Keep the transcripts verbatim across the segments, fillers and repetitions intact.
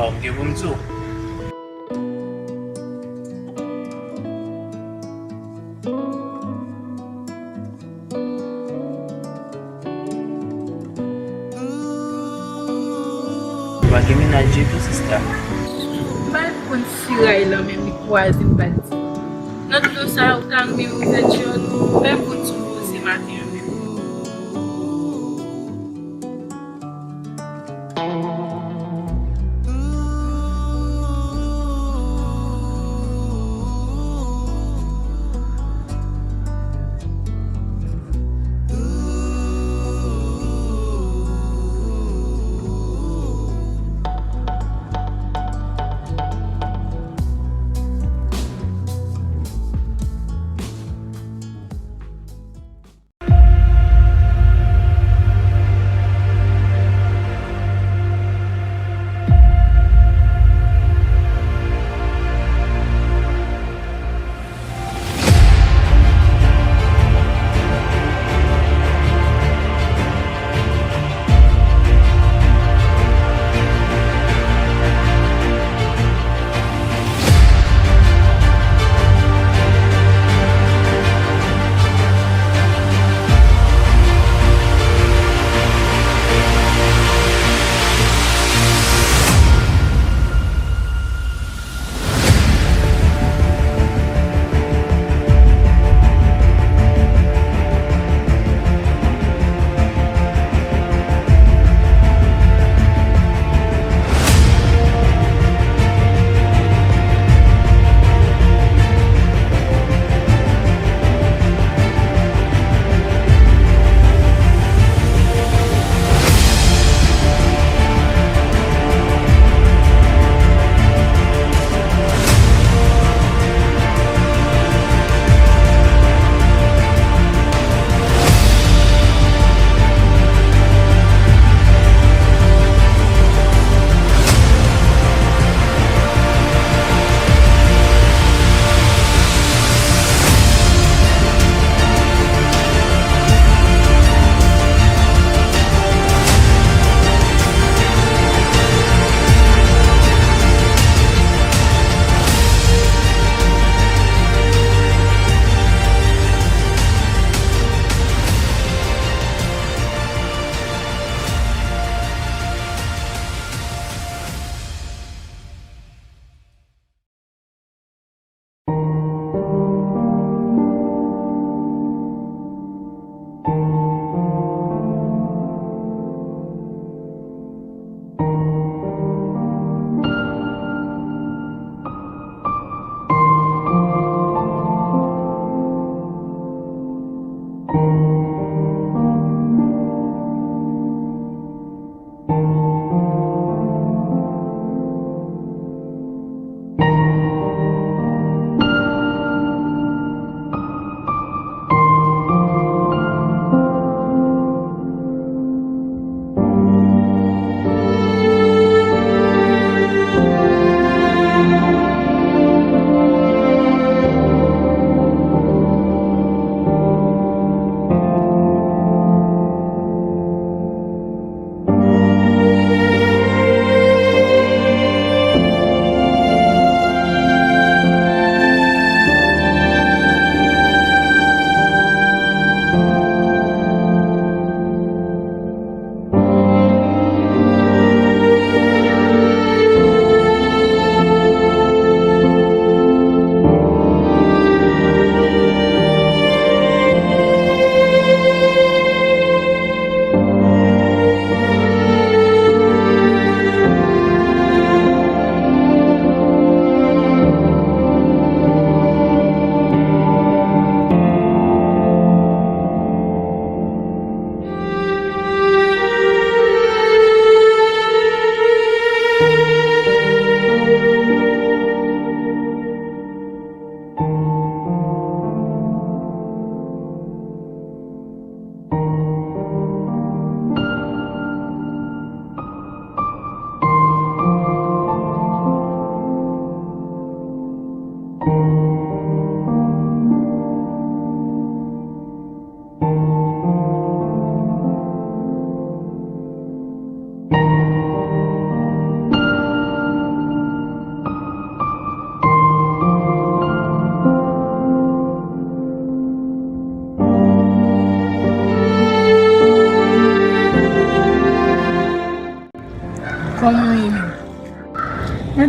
M gen pou m di w. Ou pa gen mennaj ditou, sista. M pa konn si ray lan menm li kwaze m pa di. Nan dlo sa ou ta renmen ou vèt jòn, menm pou ti poze maten an menm.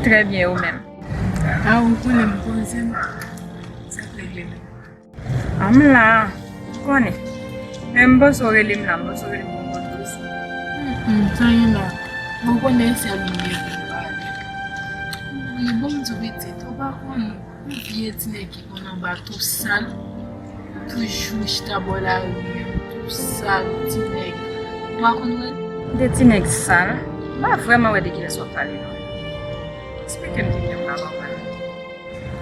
Trè byen, ou menm? A, ou konnen m poze m. Sa k regle menm? A, m la, ou konnen. Men m panse w rele m la, m panse w rele m pou m konn tou sa. Hmm, sa gen la. Ou konnen se li menm pou m pale. Wi, bon, m di pitit, ou pa konn yon vye ti nèg ki konn anba tou sal, toujou chita bò lari an, tou sal, ti nèg. Ou pa konn wè l? De ti nèg sal? M pa vrèman wè de kilès w ap pale, non. Eksplike m ki byen m pa konprann.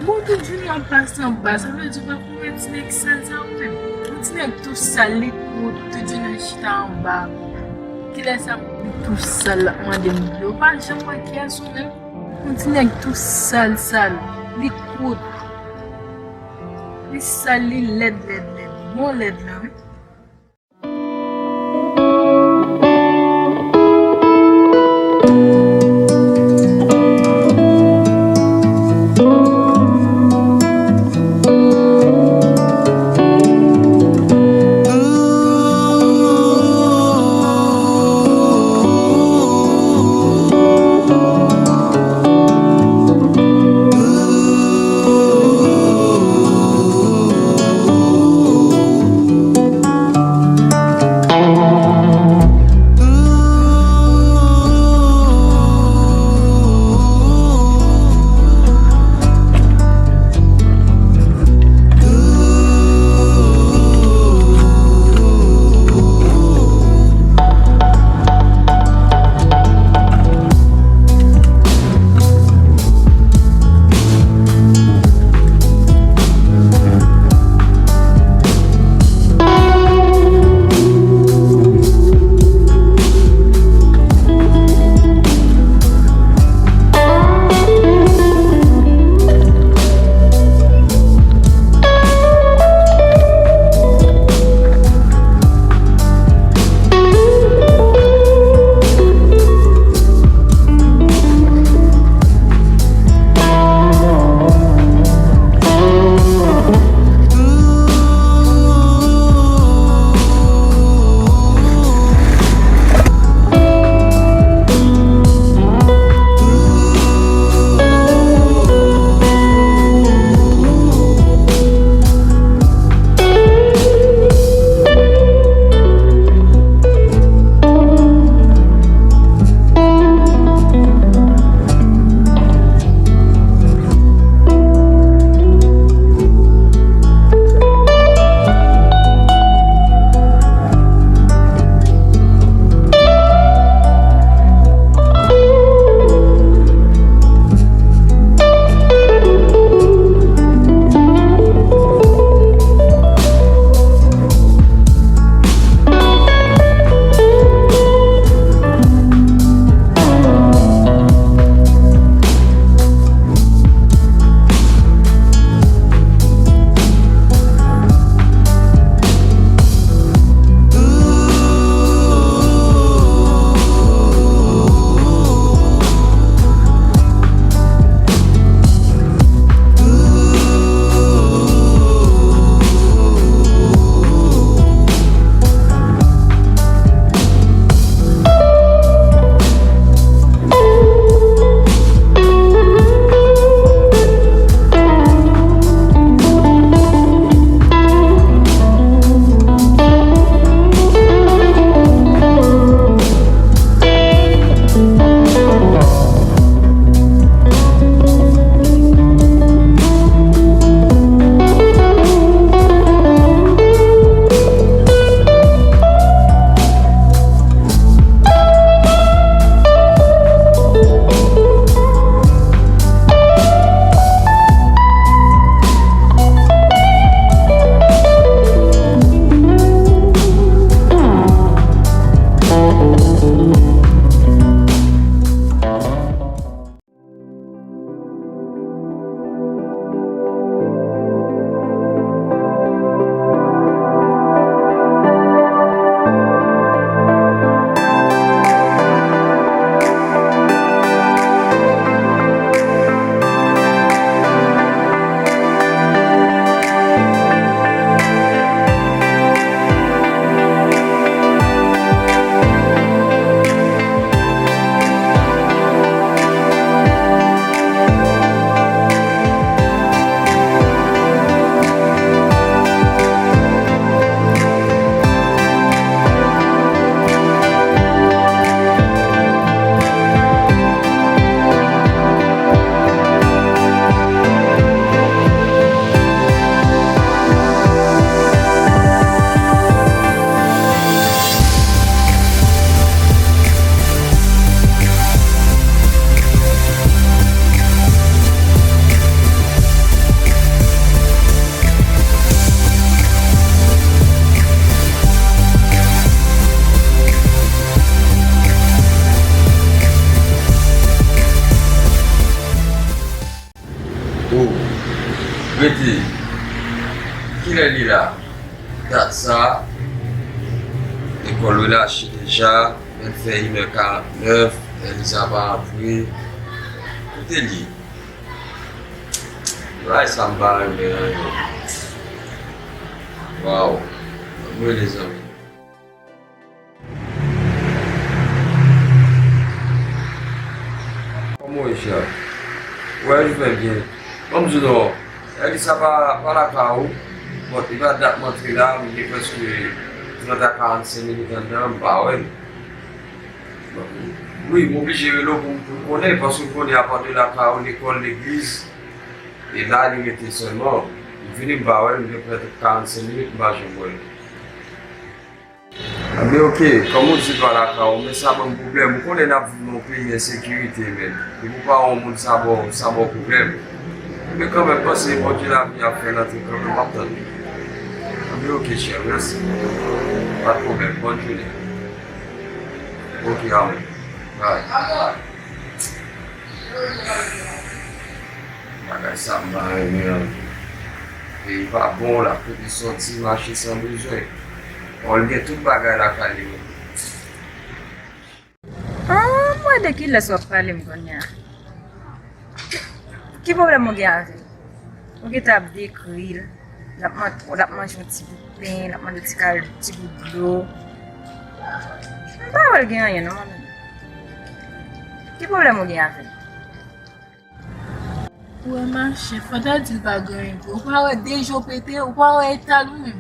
Bon, tout jounen w ap pase anba, sa vle di w pa konn wè ti nèg sal sa ou menm? Yon ti nèg tou sal, li kout, tout jounen l chita anba. Kilè sa li tou sal l ap mande m dlo? Ou pa janm wè kiyès ou menm? Yon ti nèg tou sal, sal, li kout. Li sal, li lèd, lèd, lèd. Bon lèd lan, wi. Oh, rete. Kilè li la? Dat sa, lekòl relache deja, men fè inè karannèf, Eliza pa antre. Kote li? Bagay sa m pa renmen an non. Waw. Ann rele zanmi. Kòman w ye, chè? Wè, m fè byen. Ban m di w non, Elisa pa, pa lakay ou. Bon, li pa dat m antre la, m gen prèske trant a karannsenk minit anndan, m pa wè l. Wi, m oblije rele w pou, pou m konnen, paske m konnen apa de lakay ou, lekòl, legliz, e la li rete sèlman. M vini, m pa wè l, m gen prèske karannsenk minit, m pa janm wè l. Anben, oke, kòm ou di l pa lakay ou, men sa ban m pwoblèm. Ou konnen n ap viv nan yon peyi ensekirite, men. Depi w pa wè yon moun, sa ba w, sa ba w pwoblèm. Men kanmenm, panse Bondye lavi ap fè l antre kanmenm, m ap tann li. Anben, oke, chè, mèsi. Pa t pwoblèm, bòn jounen. Oke, amè. Bye. Bagay sa m pa renmen an. Peyi pa bon, l ap kote sòti, mache san bezwen. Ò, l gen tout bagay lakay li menm. Ah, m wè de kilès w ap pale m kounye a. Ki pwoblèm ou gen avè l? Ou gentan ap dekri l. L ap man-, l ap manje yon ti bout pen, l ap mande ti kal, ti bout dlo. M pa wè l gen anyen non, manmi. Ki pwoblèm ou gen avè l? Ou wè machin, fò ta di l pa gen anyen vre. Ou pa wè de je w pete, ou pa wè eta l ou menm.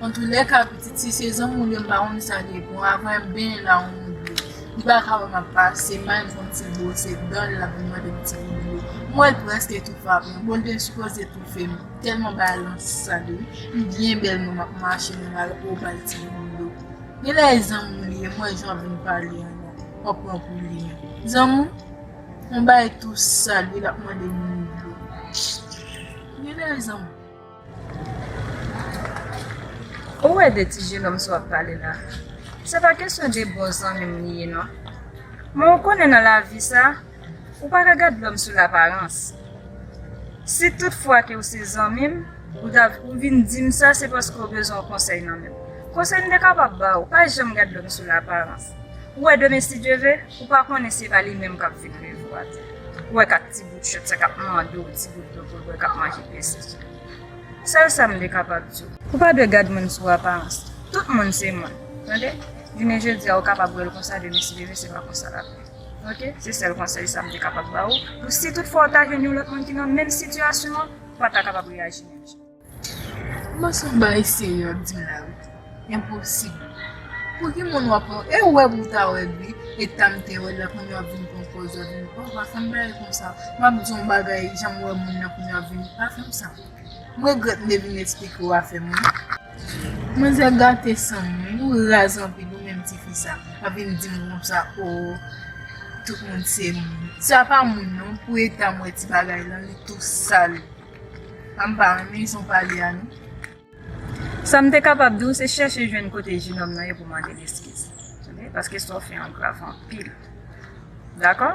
Antoulèka, pitit, si se zanmi w li ye, m pa konn sa li ye. Bon, avan m benyen la, yon dlo. Li pa ka wè m ap pase, m al fè yon ti bwose dan l, l ap vin mande m ti bout dlo. M wè l prèske toufe avè m. Bon, l te sipoze toufe m. Tèlman bagay lan sal wi. M byen bèl menm m ap mache nan lari, ou ba l ti bout dlo. Genlè e zanmi w li ye, m wè jan w ap vin pale an la. W ap pran pou li menm. Zanmi w? Yon bagay tou sal wi, l ap mande moun dlo. Genlè e zanmi w. Ou wè de ti jenòm sa w ap pale la, se pa kesyon de bon zanmi m li ye non. Men ou konnen nan lavi sa, ou pa ka gad lòm sou laparans. Si tout fwa ke ou se zanmi m, ou ta, ou vin di m sa, se paske ou bezwen yon konsèy nan men m. Konsèy m te kapab ba ou, pa janm gad lòm sou laparans. Ou wè demen si Dye ve, ou pa konnen se pa li menm k ap vin leve w atè. Ou wè k ak ti bout chòt sa k ap mande w ti bout dlo pou l bwè, k ap manje pèsèsyon. Sèl sa m te kapab di w. Ou pa dwe gad moun sou aparans. Tout moun se moun. Tande? Jounen jodi a, ou kapab wè l konsa, demen si Dye ve, se pa konsa l ap ye. Oke? Se sèl konsèy sa m te kapab ba ou. Pou si tout fwa ou ta jwenn yon lòt moun ki nan menm sitiyasyon an, ou pa ta kapab reyaji menm jan. Mwen se yon bagay serye w ap di m la wi. Enposib. Pou ki moun w ap pran? E ou wè pou w ta wè wi, eta m te wè l la, kounye a w ap vin pran pòz, w ap vin pran, pa fè m bagay konsa. M ap di yon bagay, jan m wè moun nan, kounye a w ap vin, pa fè m sa. M regrèt m te vin eksplike w afè m wi. Manzè gate san m wi, ou raz anpil ou menm tifi sa. W ap vin di m konsa, o, tout moun se moun. Sa pa moun non, pou eta m wè ti bagay lan, li tou sal. A m pa renmen jan w pale a non. Sa m te kapab di w, se chèche jwenn kote jenòm nan ye pou mande l eskiz. Tande? Paske sa w fè an grav anpil. Dakò?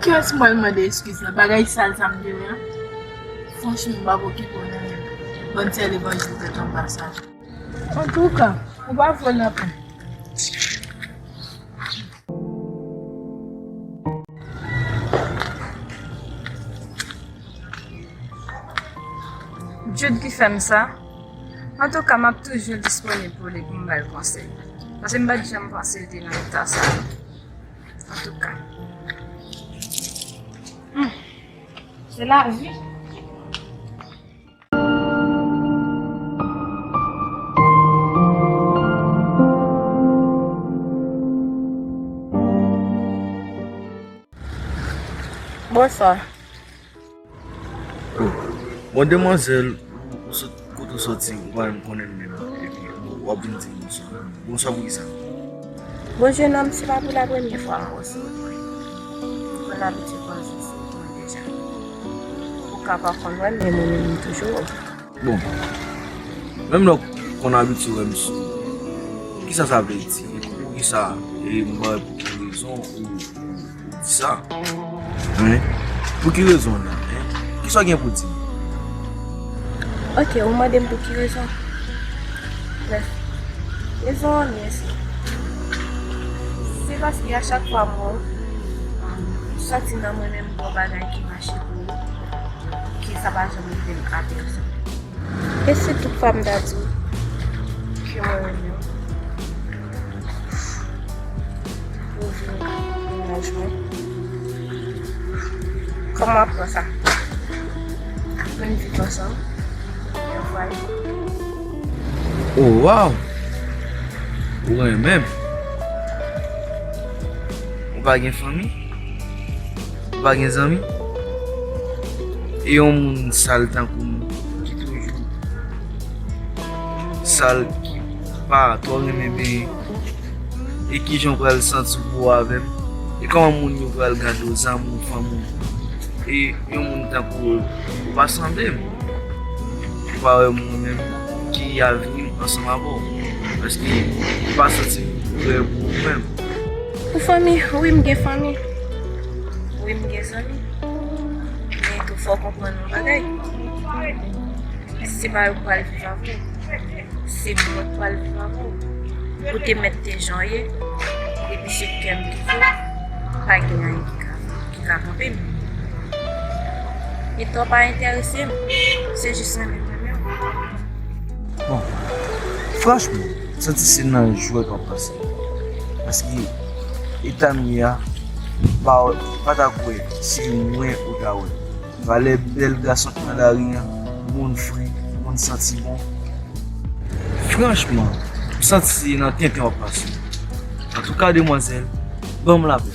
Kiyès m pral mande eskiz la? Bagay sal sa m te wè a? Franchman, m p ap okipe w nan menm. Bann sè levanjil tèt anba sa. Antouka, ou pa fè l anpil. Jude ki fè m sa. Antouka, m ap toujou disponib pou li pou m ba l konsèy. Paske m pa t janm panse l te nan eta sa. Antouka. Hmm. Se lavi. Bonswa. Oh, bon, demwazèl, ou sot, kote w soti, ou pa menm konnen m menm, epi w ap vin di m bonswa. Bonswa pou kisa? Bon, jenòm, se pa pou lapremye fwa m wè w sou wout mwen. M konn abitye kwaze w sou wout mwen deja. Ou ka pa konn wè m, men m renmen m toujou wè w. Bon, menm lè w konn abitye wè m sou, kisa sa vle di? Poukisa, e m pa wè pou ki rezon ou, ou di sa? Wi. Pou ki rezon w la, en? Kisa w gen pou di m? Ok, ou mande m pou ki rezon? Bref, rezon an, men se, se paske a chak fwa m wè w, m santi nan mwen menm yon bagay ki mache pou ou, ki sa pa janm rive m apèsevwa. E si tout fwa m ta di w ke mwen renmen w, pou w vin mennaj mwen? Kòman w ap pran sa? Pou n viv ansanm yon fwa. Oh, waw! Ou renmen m? Ou pa gen fanmi? Ou pa gen zanmi? E yon moun sal tankou m ki toujou sal, ki pa twò renmen benyen, e kijan w pral santi w pou w avè m? E kòman moun yo pral gade w, zanmi w, fanmi w? E yon moun tankou w, ou pa sanble m. Ou pa wè mwen menm ki avni m ansanm avè w. Paske ou pa santi m prè pou ou menm. Pou fanmi, wi, m gen fanmi. Wi, m gen zanmi. Men tou, fò w konprann yon bagay. Se pa yo k pral viv avè w. Se mwen k pral viv avè w. Ou te mèt te jan w ye. Depi se kè m ki fè w, pa gen anyen ki ka, ki ka kanpe m. Eta w pa enterese m. Se jis renmen m renmen w. Bon, franchman, m santi se nan jwèt w ap pase. Paske eta m ye a, pa, pa ta kwè se mwen ou ta wè. Valè bèl gason k nan lari an, moun fre, moun santi bon. Franchman, m santi se nan tenten w ap pase. Antouka, demwazèl, ban m lapè.